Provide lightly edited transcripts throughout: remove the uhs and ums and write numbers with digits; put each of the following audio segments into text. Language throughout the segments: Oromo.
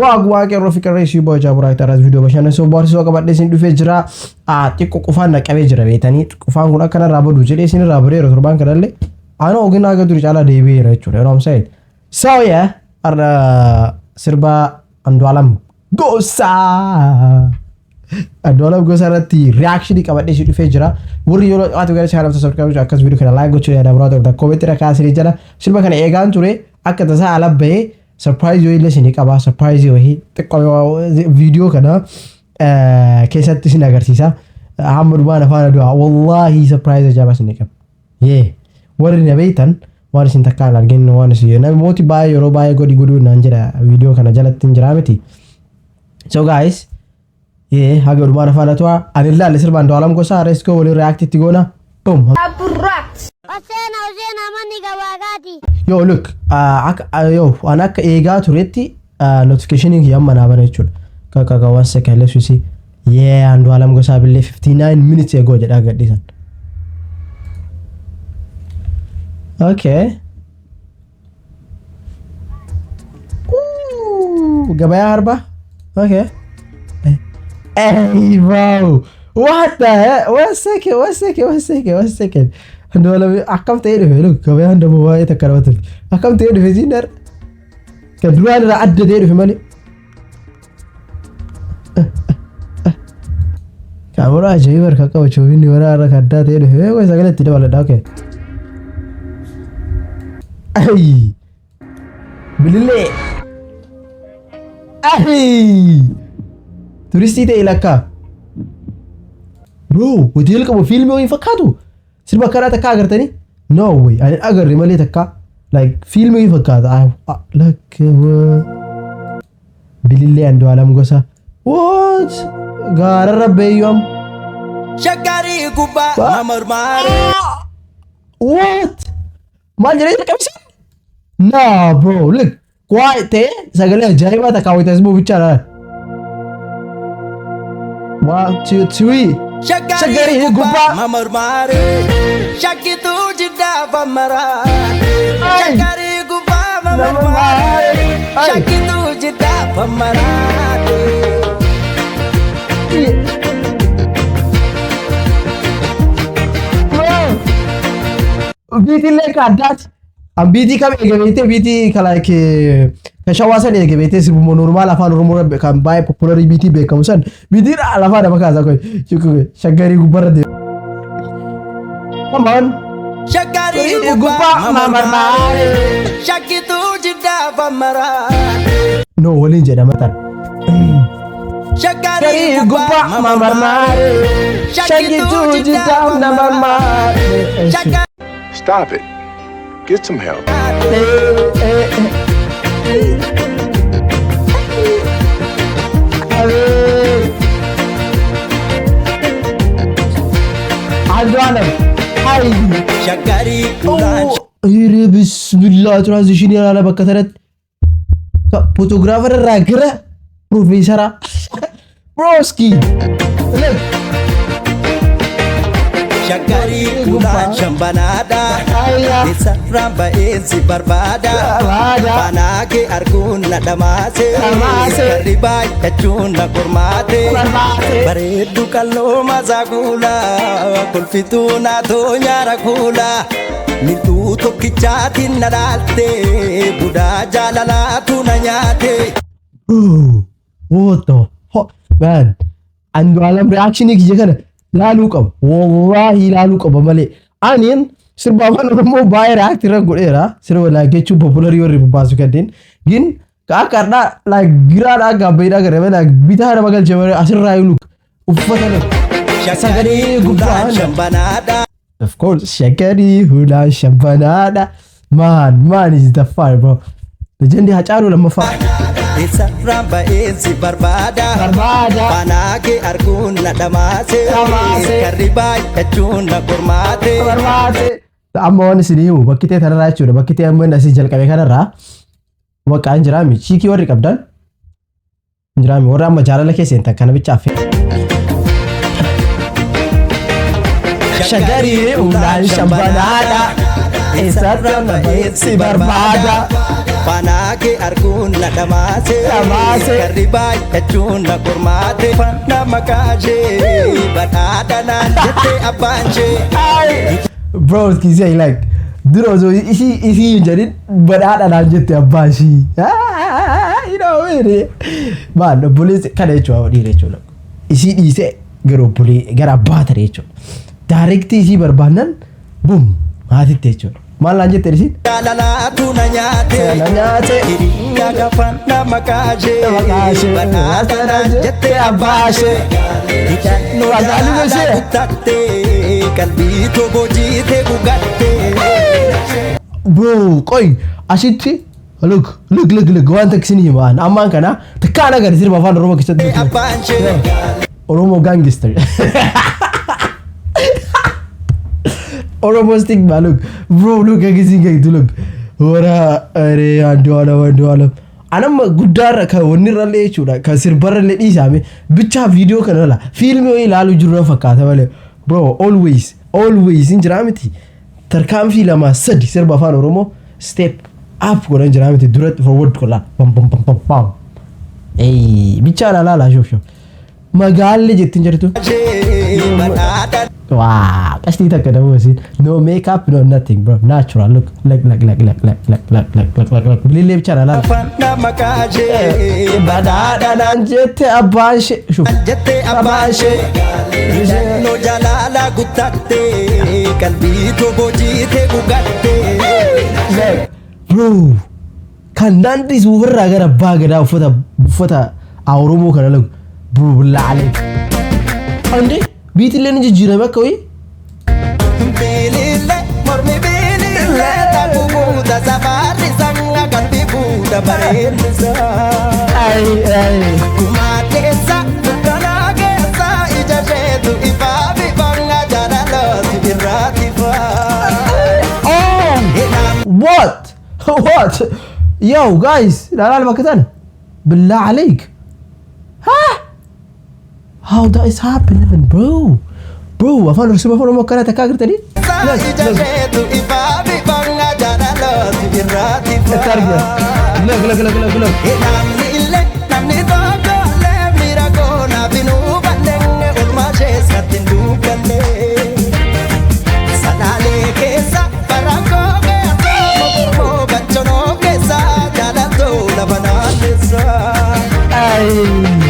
Bu'aa qeerroo fi qarree ishii boojaa buraakta irratti viidiyoo bashannansiisoo bohaarsisoo qabadhee isin dhufee jira. Xiqqoo qufaan na qabee jira beetanii qufaan kun akkanarraa badu jedhee isinirraa badeera torbaan kanallee. Ana oginaa aga duri caalaa deebi'eera jechuudha. You know what I'm saying? So yeah, har'a sirba Andu'aalam Gosaa. Andu'aalam Gosaa irratti reaction qabadhee isin dhufee jira. Warri yeroo qaatu gara channel subscribe gochuu akkas viidiyoo kana like gochuu yaada biraa ta'u comment irra kaasanii jira. Sirba kana eegaan ture akka tasaa ala bahee surprise yoo illee isinii qaba. Surprise wayii xiqqoo viidiyoo kana keessatti isin agarsiisa. Hamma dhumaan afaan adu'a. Wallaahi surprise ajaa'ibaa isinii qaba. Yee warri na beektan waan isin takka hin argin waan isin namooti baay'ee yeroo baay'ee godhi godhuu naan jedha viidiyoo kana jalatti hin jiraa miti. So guys, yee haga dhumaan afaan adu'a. Ani ilaalle sirba Andu'aalam Gosaa let's go waliin react itti goona. Boom. Hoseena Hoseena manni gabaagaati. Yo look, akka yo an akka eegaa turetti notification kiyya amma naa bana jechuudha. Kaka one second, let's see. Yeah, Andu'aalam Gosaa billee 59 minutes ago jedhaa gadhiisan. Okay. Ooh, gabayaa harba. Okay. Hey bro, what the heck? One second, one second, one second, one second. Andu'aalam akkam ta'ee dhufe? Look, gabayaan dammoo baay'ee takka namatti tolti. Akkam ta'ee dhufe siin dar? Kan duraan irraa adda ta'ee dhufe malee. Kaameraa ajaa'iba harkaa qaba choofinni waraa irra kan addaa ta'ee dhufe. Eegoo sagalee itti dabaladha. Okay. Ay! Bilillee! Ay! Turistii ta'e lakkaa. Bro, hoteela qabu fiilmii wayii fakkaatu. Sirba akkanaa takka agartanii? No way, ani agarre malee takka. Like fiilmii wayii fakkaata. Like Bilillee Andu'aalam Gosaa. What? Gaararra beeyyam. Shaggarii gubbaa mamarmaare. What? Maal jedhee jalqabsiisan? No bro, look. Quiet ta'e sagalee ajaa'ibaa takka hawwatas bichaadha. One, two, three. Shaggarii gubbaa mamarmaare. Shakkituu jiddaa bamaraa. Shaggarii gubbaa mamarmaare. Shakkituu jiddaa bamaraate. Beatillee ka addaati. An beatii kam eege beektee? Beatii ka like ka shawaa san eege beektee? Sirbuma normal afaan Oromoo kan baay'ee popularii beatii beekamu san beatiin lafaa nama kaasaa koy shaggarii gubbarra deemu. Come on. Shaggarii gubbaa mamarmaare. Shakkituu jiddaa bamaraate. No waliin jedhama tan. Shaggarii gubbaa mamarmaare. Shakkituu jiddaa namarmaare. Stop it. Get some help. Andu'aalam. Ay. Shaggarii ulaan Hiri bismillah, transition ilaala bakka sanatti. Photographer irraa gara profeesara. Broski. Look. Shaggarii ulaan shambanaadha. Ayya. Isarraan ba'een si barbaada. Barbaada. Banaa kee arguun na dhamaase. Dhamaase. Karri baay'achuun na qormaate. Qormaate. Bareeddu qalloo masaa kuula. Kolfituu naatoo nyaara kuula. Mil'uu tokkichaatiin na dhaalte. Budaa jaalalaatu na nyaate. Bro, what the fuck, man? Andu'aalam reaction kiyya kana laaluu qaba. Wallaahi laaluu qaba malee. Aniin sirba afaan Oromoo baay'ee react irra godheera. Sirba like jechuun popularii warri baasu kanneen. Gin ka akka har'aa like giraadhaa gaabbeedhaa gara like bitaa nama galchee malee asirraa look uffata look. Shaggarii ulaan shambanaadha. Of course, shaggarii hulaan shambanaadha. Man, man is the fire, bro. Legendi Hacaaluu lammaffaa. Isarraan ba'een si barbaada. Barbaada. Banaa kee arguun na dhamaase. Dhamaase. Karri baay'achuun na qormaate. Barbaade. Amma waan isin himu bakki ta'e tanarraa jechuudha. Bakki ta'e amma inni asii jalqabe kanarraa bakka hin jiraami. Chiikii warri qabdan hin jiraami. Warri amma jaalala keessa hin kana bicha affee. Shaggarii ulaan shambanaadha. Eessatti ba'een si barbaada. Faanaa kee arguun na dhamaase. Dhamaase. Karri baay'achuun na qormaate. Faana maqaa ishee badhaadha naan jette abbaan ishee. Bro, say like dura osoo isii hin jedhin badhaadha naan jette abbaa ishii. You know what I mean? Maal obboleessi kana jechuudha, dhiira jechuudha. Isii dhiisee gara obbolee gara abbaa ta'e jechuudha. Direct isii barbaannan boom haatitti jechuudha. Maal naan jette isiin? Jaalalaatu na nyaate. Na nyaate. Hiriyaa gaafana maqaa ishee. Maqaa ishee. Badhaadha naan jette abbaa ishee. Hidhannoo Ajaa'iba ishee. jaalala kutatte. Qalbii toboo jiite gugatte. Bro, qoy asitti look, look, look, look, waan takka isin himaan ammaan kana takkaan agarre sirba afaan Oromoo keessatti. Abbaan ishee. Oromo gangster. Oromo stigma, look. Bro, look, akkasiin gagtu, look. Wara, are, Andu'aalam, Andu'aalam. Anamma guddaarra kan wanni irrallee jechuudha, kan sirbarrallee dhiisame bichaa viidiyoo kana la fiilmii wayii ilaaluu jiru na fakkaata malee. Bro, always, always hin jiraa miti. Tarkaanfii lama sadi sirba afaan Oromoo step up godhan jiraa miti, duratti forward godhaa. Bam bam bam bam bam. Ey, bichaa laalaa shuf shuf. Magaalli jettiin jirtu. Badhaadha Wow, qashtii takka nama wasiin. No makeup, no nothing, bro. Natural. Look, look, look, look, look, look, look, look, look, look, look, look. Bilillee bichaa laala. Faana maqaa ishee. Badhaadha naan jette abbaan ishee. Shuf. Jette abbaan ishee. Hidhannoo jaalala guttatte. Qalbii toboo jiite gugatte. Bro, kan daandii suufarraa gara abbaa gadaa uffata Oromoo kana lagu. Bro, bilaa Ande, biitillee ni jijjiirame akka wayii. Bilille mormi bilille takuuta safarri sanga qalbii fuudha bareedisa. Ay, ay. Kumateessa dukkanaa keessa ija isheetu ifaa fi banga jaalalooti irraati faa. Oh! What? What? Yo, guys, لا لا bakka tana. بالله عليك. ها؟ How that is happening, bro? Bro, afaan Oromoo afaan Oromoo akkana takkaa agartanii? Look, Ija look. isheetu ifaa fi banga jaalalooti irraati Itti argina. faa. Look, look, look, look, look. Namni illee namni tokko illee miira koonaaf hin hubanne, oolmaa ishees natti hin dubbanne. Salaalee keessa barankoo keessa mormoo bachonoo keessa jaalatoo lafa naanneessa. Ay.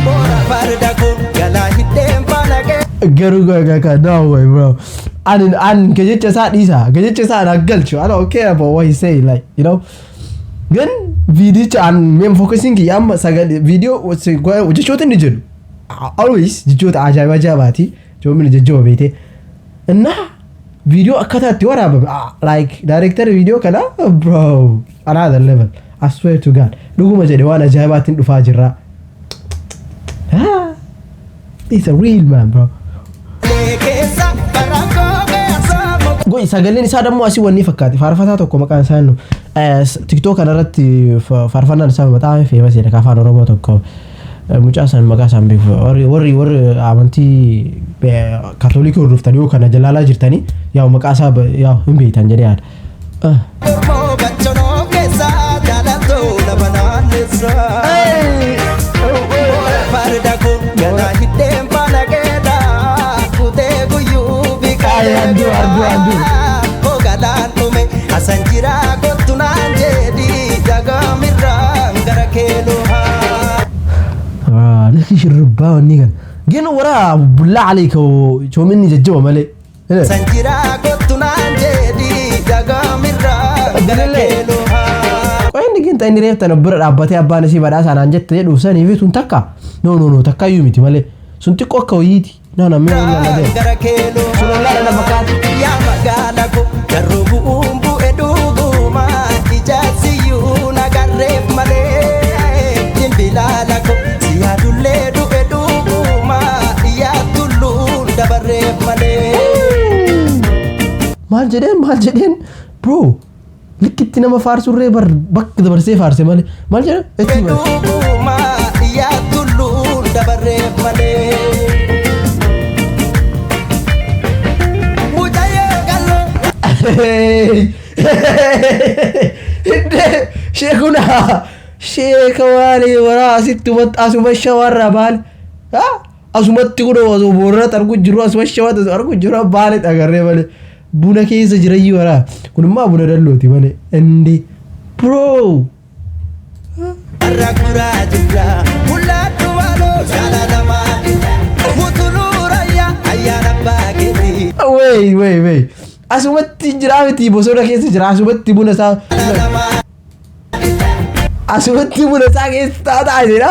Boora farda kun galaa hidheen faana kee. Garuu gaga no way, bro. An ka jecha isaa dhiisa. Ka jecha isaa an galchu. I don't care about what he say, like, you know. Gan viidicha an main focusing kiyya amma sagalee viidiyoo jechoota inni jedhu always jechoota ajaa'iba ajaa'ibaati. Joomini jajjaba beekte. እና viidiyoo akkaataa itti waraabame, like director viidiyoo kana, bro, another level. I swear to God, dhuguma jedhe, waan ajaa'ibaatiin dhufaa jirra. Ah, he's a real man, bro. Keessa barankoo keessa. Goy sagaleen isaa dammoo asii wanni fakkaate faarfataa tokko maqaan isaa nu TikTok kanarratti faarfannaan isaa maxaame famous dha, afaan Oromoo tokko, mucaa san maqaa isaan beeku, warri amantii kaatolikii hordoftan yoo kana jalaalaa jirtanii yaa maqaa isaa yaa hin beektan jedhee yaada. Mormoo bachonoo keessa jaalatoo lafa naanneessa. Boora farda kun galaa hidheen faana keedha kutee guyyuu Ay, Andu, Andu, Andu. Galaan dhume asan jira kottu naan jedhi jagamirraan gara keeloo. Lakki shirribbaa wanni kana. ግን ወራ ቡላ عليك choominni jajjaba malee. Asan jira kottu naan jedhi jagamirraan gara keeloo. Qoy inni ginta inni reeftan bira dhaabbatee abbaan isii badhaasa naan jette jedhu sanii fi sun takka. No, no, no, takka iyyuu miti malee. Sun xiqqoo akka wayiiti. No, no, mee na deema. Gara keeloo. Sun ollaadha na fakkaata. Yaa magaala ko garuu bu'uun bu'e dhuguma ijaarsiyyuu nagarreef malee dimbilaala ko si yaadullee du'e dhuguma yaa tulluun dabarreef malee. Maal jedheen, maal jedheen, bro, likkitti nama faarsurree bar bakka dabarsee faarse malee maal jedheen itti himame. Dhuguma yaa tulluun dabarreef malee. Mucayyoo galloo. Hidde Sheekuna sheeka waalee waraa asitti asuma shawarra baale. Asumatti kun osoo Booranatti argu jiru, asuma Shawaatti argu jiru, Baale agarree malee buna keessa jirayyuu waraa. Kun immoo buna dallooti malee. Indi bro. Warra kuraa jira mul'adhu waaloo jaalatamaa mutuluu raayyaa ayyaana baakeetii. Wait, wait, wait. Asumatti jira miti, bosona keessa jira, asumatti buna isaa asumatti buna isaa keessa taataa jira.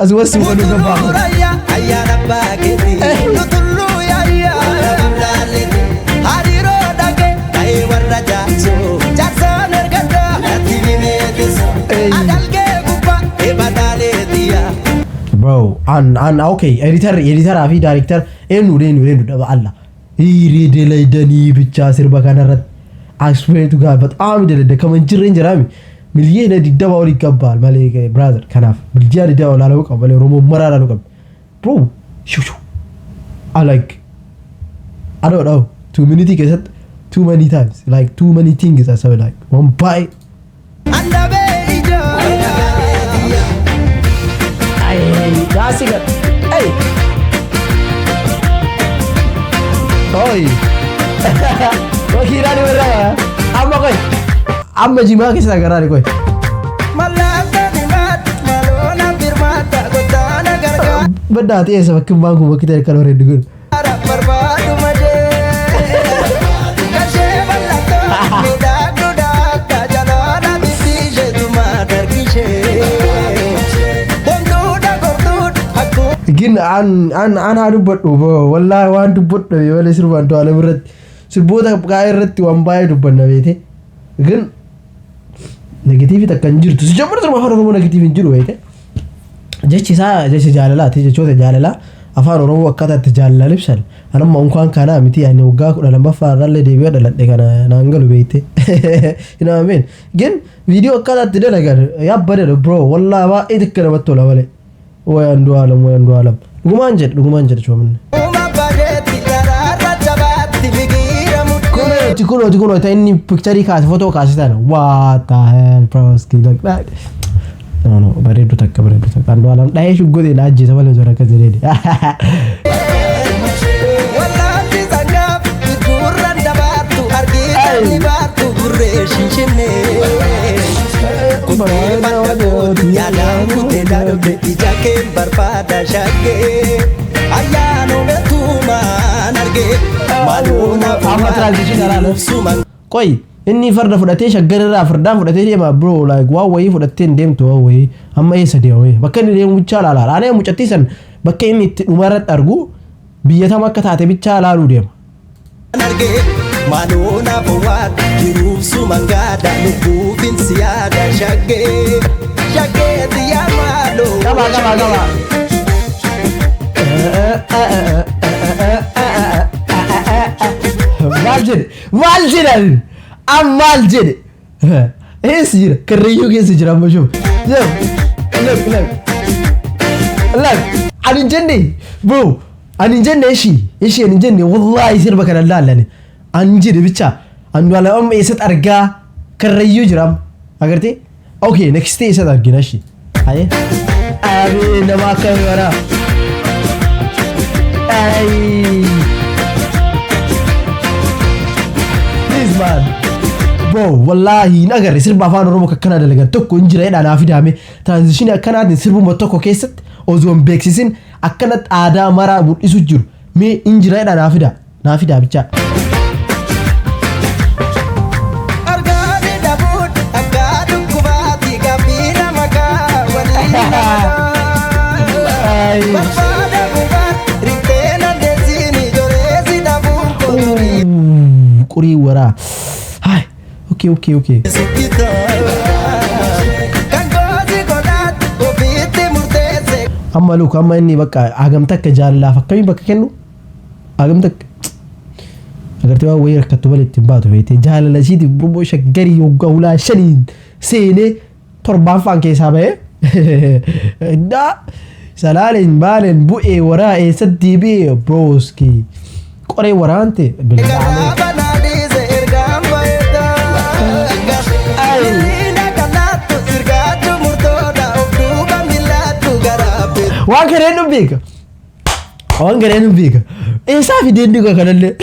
Asumatti suuqa dhuga Mutuluu baafa. raayyaa ayyaana baakeetii nutuluu yaayyaa hariiroo dhagee ta'ee warra jaarsoo jaarsaan ergadhaa natti mimeetisu adalgee gubbaa eebataalee. Bro, an okay, editor, editoraa fi director eenyu, eenyu, eenyu dhaba alla. Hiiree dalaydanii bichaa sirba kanarratti. I swear to God, በጣም ደለደ ከመን jirreen jiraami. 20,000,000 olii gabbaal malee, brother, kanaaf 20,000,000 olaaluu qaba malee Oromoo maraa ilaaluu qaba. Bro, shuu shuu. I like, I don't know, 2 minute keessatti too many times, like too many things I saw, like one bite. Andabee ijoo. Ay, daasiga. Hey. Oi. Makiinaan irraa amma qoy. Amma jimaa keessa agarraa qoy. Mallattoo himaatu maloona birmaata gotaana gargaara Baddaa ta'e bakki maan kun bakki ta'e kan bareedu kun. Barbaadu majee. Gashee mallattoo miidhagduu daakka jalaana bittishee tumaa dargishee. Bontuudha gortuudha akkuma. Gin an haa dubbadhu wallaahi, waan dubbadhu malee sirbaan to'alam irratti sirboota qaa'ee irratti waan baay'ee dubbanna beete. Gin negative takka hin jirtu. Si jammar sirba Afaan Oromoo negative hin jiru beete. Jechi isaa jecha jaalalaati, jechoota jaalalaa Afaan Oromoo akkaataa itti jaalala ibsan. Anamma unkaan kanaa miti, ani waggaa 12ffaa irrallee deebi'ee dhaladhe kana naan galu beekte. You know what I mean? Gin viidiyoo akkaataa itti dalagan yaabbadedha, bro, wallaahi baay'ee xiqqaa namatti tola malee. Way Andu'aalam, way Andu'aalam. Dhugumaan jedhe, dhugumaan jedhe choominni. Uma bareetti daraarra jabaatti biqiira mudhii. Kunooti, kunooti, kunooti, inni picture kaase, footoo kaase tana. What the hell, broski, like that. No, bareedu takka, bareedu takka. Andu'aalam dhahee shugguxee na ajjeesa malee osoo akkas jedhee. Wallaanti sangaaf gurgurran dabaartu argitan baartu gurree shinshinnee. Kuttee bakka gootu yaadaan kuttee darbe ija kee barbaada shaggee. Ayyaanuma tuumaan argee maaluuna. Amma transition alaala. Qoy, inni farda fudhatee shaggararraa fardaan fudhatee deema, bro, like waan wayii fudhattee hin deemtu, waan wayii amma eessa deema? Bakka inni deemu bichaa laala. Anee mucattii san bakka inni itti dhumarratti argu biyya tam akka taate bichaa laaluu deema. Argee maaluuna waan jiruuf sumangaadha lubbuufin siyaada shaggee shaggee xiyyaa maaloo. Qaba, qaba, qaba. Maal jedhe? Maal jedhan? Am maal jedhe? Eessa jira? Karrayyuu keessa jira amma shuf. Look, look, look. Look, ani hin jenne, bro, ani hin jenne, ishii, ishii ani hin jenne, wallahi sirba kana laallane. Ani jedhe bicha, Andu'aalam amma eessatti argaa? Karrayyuu jira amma. Agartee? Okay, next day eessatti argina ishii? Haye. Abee, nama akkamii waraa? Ay. This man. Bro, wallahi hin agarre sirba Afaan Oromoo akkanaa dalagan tokko hin jira jedhaa naa fidaame. Transition akkanaatiin sirbuma tokko keessatti osoo hin beeksisin akkanatti aadaa maraa mul'isu jiru. Mee hin jira jedhaa naa fidaa. Naa fidaa bichaa. Argaanii dhabuun akka dhukkubaatti gaaffii maqaa waliin. Ay. Barbaada gubaan riftee nandeessiin ijoolleessi dhabuun koturii. Qurii waraa. Hai. Okay. Sitti tola. Kan goosi godhaatti ofiitti murteesse. Amma look, amma inni bakka hagam takka jaalalaaf akkamii bakka kennu, hagam takka agartee waan wayii rakkattu malee ittiin baatu feete jaalala isiitiif burboo shaggarii waggaa hulaa shaniin seenee torbaan faan keessaa bahee daa salaaleen baaleen bu'ee waraa eessatti deebi'ee, broski, qoree waraante bilbaalee. Garaa banaa dhiise ergaan baheetaa. Ay. Hiriina kanaa. Waan kana eenyu beeka? Waan kana eenyu beeka? Eessaa fidee inni kanallee?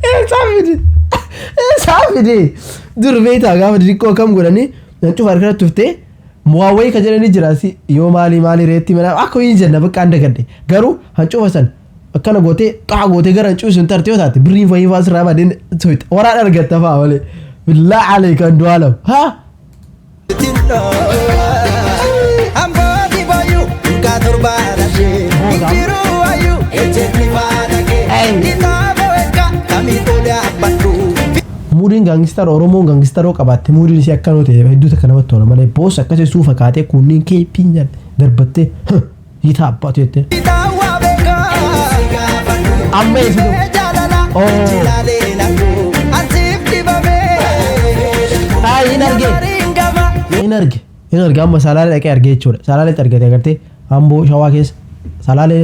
Eessaa fide? Eessaa fide? Dur beektaa, gaafa xixiqqoo akkam godhanii cufa harkatti tuftee muwaawwayii ka jedhanii jira si yoo maalii maalii reetti mana akka hin jenna bakka an dagadhe, garuu hancufa san akkana gootee xaa gootee gara hancufi sun tarte yoo taate birriin fayii fa'aa sirraa badeen waraan argatta fa'aa malee. Billaa alee kan du'aalam haa. Ambooti boyu dhugaa torbaadha shee injiru wayu ejjeetni faana kee kitaaba weekka kamii tolee abbadhu. Moodiin gangster, Oromoon gangsteroo qabaatte, moodiin isii akkanoo ta'e hedduu takka namatti tola malee. Boos akkasii suufa kaatee kunniin keeppiin darbattee hiitaa abbaatu jettee. Kitaawwa beekaa. Amma eessitu. Jaalala. Oh. Jilaalee naqu ansiif dibamee. Ay, hin arge. Mariin gama. Hin arge. Hin arge, amma Salaalee dhaqee arge jechuudha. Salaaleetti argate, agartee, Amboo Shawaa keessa. Salaalee,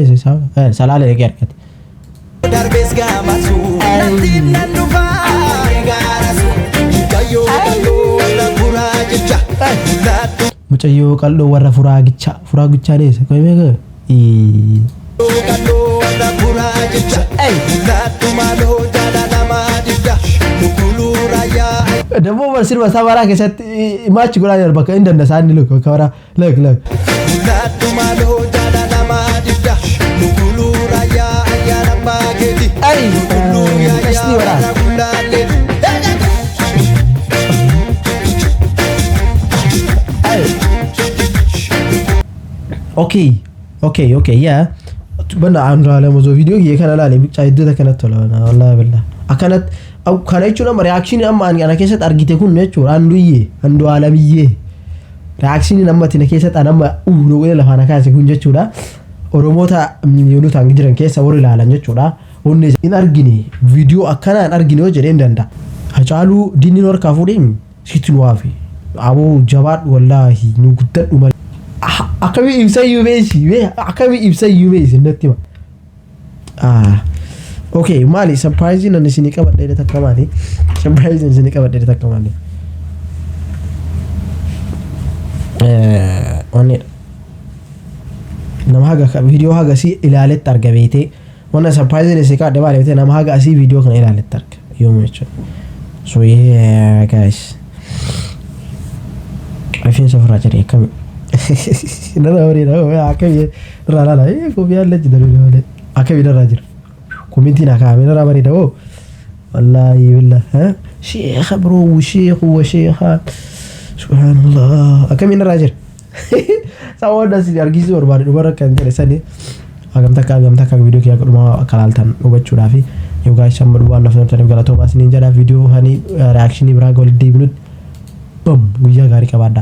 Salaalee dhaqee argate. Darbees gaamasu natti nan dhufaa. Mucayyoo qal'oo warra furaa jecha mul'attu. Mucayyoo qal'oo warra furaagichaa. Furaagichaa dheessa. Qoy. Qal'oo warra furaa jecha mul'attu maaloo jaalalamaa didda lukuluu raayyaa. Dammoo bar sirba isaa baraa keessatti maachi godhaa jira, bakka hin danda'a isaan look bakka baraa look look. Mul'attu maaloo jaalalamaa didda lukuluu raayyaa ayyaana abbaa keeti. Ay, Lukuluu qashtii yaayyaa baraa. warra gulaallee. Ay. Okay, yeah. Bana Andu'aalem osoo viidiyoo kiyya kana ilaale bichaa iddoo akkanatti tola wallaahi billah. Akkanatti kana jechuun amma reactionii amma ani ana keessatti argite kun jechuudha, Anduyyee, Andu'aalemiyyee. Reactioniin amma ati na keessatti an amma uuu godhee lafaan kaase kun jechuudha. Oromoota miiliyoonota jiran keessa warri ilaalan jechuudha. Wanni hin argine, viidiyoo akkanaa hin argine yoo jedhee hin danda'a. Hacaaluu diinni nu harkaa fuudhee sitti nu waafi. Aboo jabaadhu, wallaahi nu guddadhu malee. Akkamii ibsayyuu beesi, akkamii ibsayyuu beesi natti hima. Ah, okay, maali surprise nan isinii qabadhe takka, maali surprise isinii qabadhe takka, maali? Wannidha. Nama haga viidiyoo haga asii ilaaletti arga beetee, wanna surprise isinii qabadhe maali beetee, nama haga asii viidiyoo kana ilaaletti arga yoomu jechuudha. So yeah guys. Rifeensa ofirraa jedhee akkami? Narraa bareeda, akkami irraa laala, kophiyaan lachii darbe malee akkami narraa jira. Commentiin haa kaa'ame, narraa bareeda hoo. Wallaahi billah. Sheekha biroo, sheekhu wa sheekha. Subhaanallah. Akkami narraa jira? Sababa isin argisiisuu barbaade dhumarra kan jedhe sani hagam takka viidiyoo kiyya dhumaa akka laaltan hubachuudhaafi. Yoo guys, amma dhumaan naaf namtaniif galatoomaa isiniin jedha. Viidiyoo hani reactionii biraa walitti deebinutti bam, guyyaa gaarii qabaadhaa.